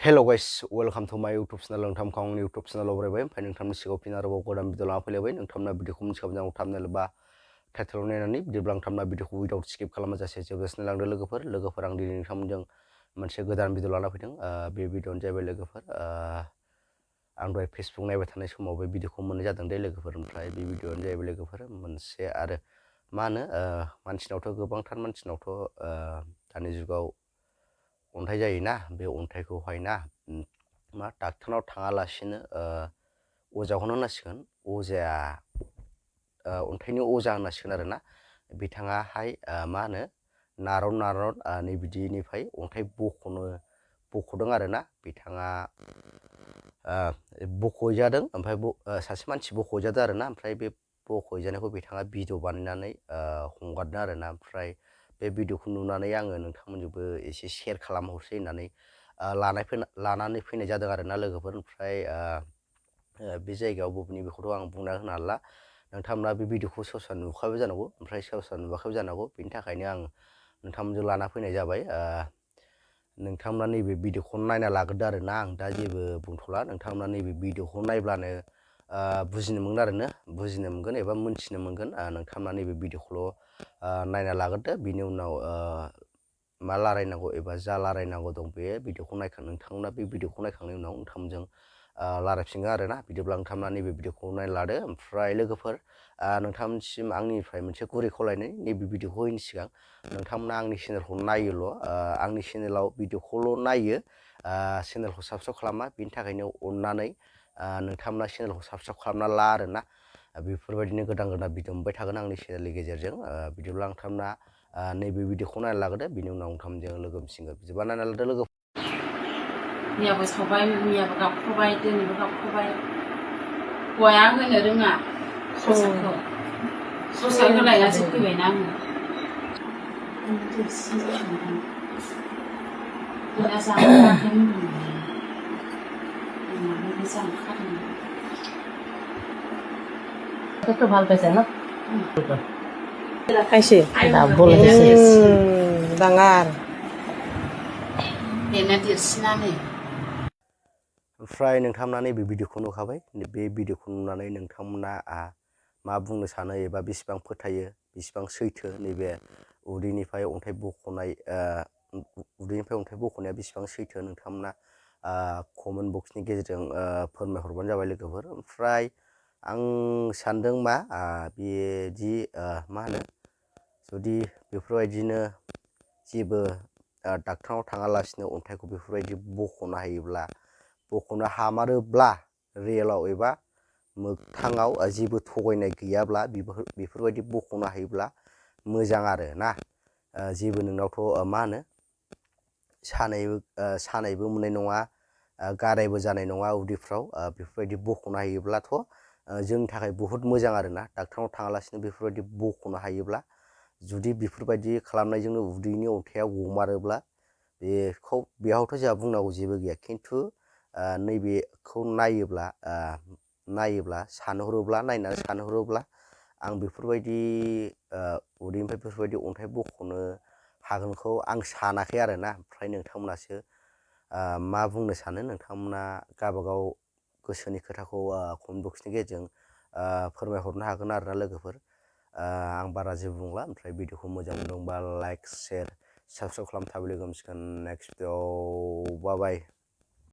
Hello guys, welcome to my YouTube channel. नोंथांखौ आंनि YouTube channel बरायबाय ओमफ्राय नोंथांनि सिगाङाव फिन आरोबाव गोदान भिडिअ लाना फैलायबाय नोंथांमोना भिडिअखौ मिथिखाबाय थांबनेल बा टाइटेलाव नायनानै बिदिब्ला नोंथांमोना भिडिअखौ उइदाउट स्किप खालामाजासे जोबजासिम लांदो लोगोफोर आं दिनै नोंथांमोनजों मोनसे गोदान भिडिअ लाना फैदों बे भिडिअआनो जाहैबाय लोगोफोर आं दहाय फेसबुक नायबाय थानाय समाव बे भिडिअखौ मोननाय जादों दे लोगोफोर ओमफ्राय बे भिडिअआनो जाहैबाय लोगोफोर मोनसे आरो मा होनो मानसिनावथ' गोबांथार मानसिनावथ' दानि जुगाव अन्थाइ जायोना बे अन्थाइखौहाय ना मा डाक्टारनाव थाङालासिनो अजाखौनो होननांसिगोन अजाया अन्थाइनि अजा होननांसिगोन आरोना बिथाङाहाय मा होनो नारद नै बिदिनिफ्राय अन्थाइ बख'दों आरोना बिथाङा बख'जादों ओमफ्राय सासे मानसि बख'जादों आरोना ओमफ्राय बे बख'जानायखौ बिथाङा भिडिअ बानायनानै हगारदों आरोना ओमफ्राय बे भिडिअखौ नुनानै आङो नोंथांमोनजोंबो एसे शेयार खालामहरसै होननानै लानानै फैनाय जादों आरोना लोगोफोर ओमफ्राय बे जायगायाव बबेनि बेखौथ' आं बुंना होनो हाला नोंथांमोना बे भिडिअखौ सोरबा नुखाबाय जानांगौ ओमफ्राय सोरबा नुवाखैबो जानांगौ बेनि थाखायनो आं नोंथांमोनजों लाना फैनाय जाबाय नोंथांमोना नैबे भिडिअखौ नायना लाग्रोदो आरोना आं दा जेबो बुंथ'ला नोंथांमोना नैबे भिडिअखौ नायब्लानो बुजिनो मोनगोन एबा मोनथिनो मोनगोन नोंथांमोना नैबे भिडिअखौल' नायना लाग्रोदो बिनि उनाव मा रायलायनांगौ एबा जा रायलायनांगौ दं बे भिडिअखौ नोंथांमोना बे भिडिअखौ नायखांनायनि उनाव नोंथांमोनजों रायलायफिनगोन आरोना बिदिब्ला नोंथांमोना नैबे भिडिअखौ नायना लादो ओमफ्राय लोगोफोर नोंथांमोनसिम आंनिफ्राय मोनसे गुरै खावलायनाय नैबे भिडिअखौ होयैनि सिगां नोंथांमोना आंनि चेनेलखौ नायोल' आंनि चेनेलाव भिडिअखौल' नायो चेनेलखौ साबसक्राइब खालामा बिनि थाखायनो अननानै नोंथांमोना चेनेलखौ साबसक्राइब खालामना ला आरोना बेफोरबायदिनो गोदान भिडिअ मोनबाय थागोन आंनि चेनेलनि गेजेरजों बिदिब्ला नोंथांमोना नैबे भिडिअखौ नायना लाग्रोदो बिनि उनाव नोंथांमोनजों लोगो मोनसिगोन बिदिबा नायना लादो लोगो मैयाबो सावबाय मैयाबो गाबख'बाय दिनैबो गाबख'बाय हौवाया होनो रोङा ससा होलायनासो फैबायना आङो তো ভাল পাইছে ন খাইছে ডাঙৰ बेना देरसिनानो ओमफ्राय नोंथांमोना नैबे भिडिअखौ नुखाबाय बे भिडिअखौ नुनानै नोंथांमोना मा बुंनो सानो एबा बेसेबां फोथायो बेसेबां सैथो नैबे उदैनिफ्राय अन्थाइ बख'नाया बेसेबां सैथो नोंथांमोना कमेन्ट बक्सनि गेजेरजों फोरमायहरबानो जाबाय लोगोफोर ओमफ्राय आं सानदों मा बेदि मा होनो जुदि बेफोरबायदिनो जेबो डाक्टारनाव थाङालासिनो अन्थाइखौ बेफोरबायदि बख'नो हामारोब्ला रियेलाव एबा मोगथाङाव जेबो थगायनाय गैयाब्ला बेफोरबायदि बख'नो हायोब्ला मोजां आरो ना जेबो नोंनावथ' मा होनो सानायबो मोननाय नङा गारायबो जानाय नङा उदैफ्राव बेफोरबायदि बख'नो हायोब्लाथ' जोंनि थाखाय बहुद मोजां आरोना डाक्टारनाव थाङालासिनो बेफोरबायदि बख'नो हायोब्ला जुदि बेफोरबायदि खालामनायजोंनो उदैनि अन्थाइया गमारोब्ला बेयावथ' जोंहा बुंनांगौ जेबो गैया खिन्थु नैबेखौ नायोब्ला सानहरोब्ला आं बेफोरबायदि उदैनिफ्राय बेफोरबायदि अन्थाइ बख'नो हागोनखौ आं सानाखै आरोना ओमफ्राय नोंथांमोनासो मा बुंनो सानो नोंथांमोना गावबागाव गोसोनि खोथाखौ कमेन्ट बक्सनि गेजेरजों फोरमायहरनो हागोन आरोना लोगोफोर आं बारा जेबो बुंला ओमफ्राय भिडिअखौ मोजां मोनदोंबा लाइक शेयार साबस्क्राइब खालामना थाबै लोगो मोनसिगोन नेक्स्ट भिडिअ बाय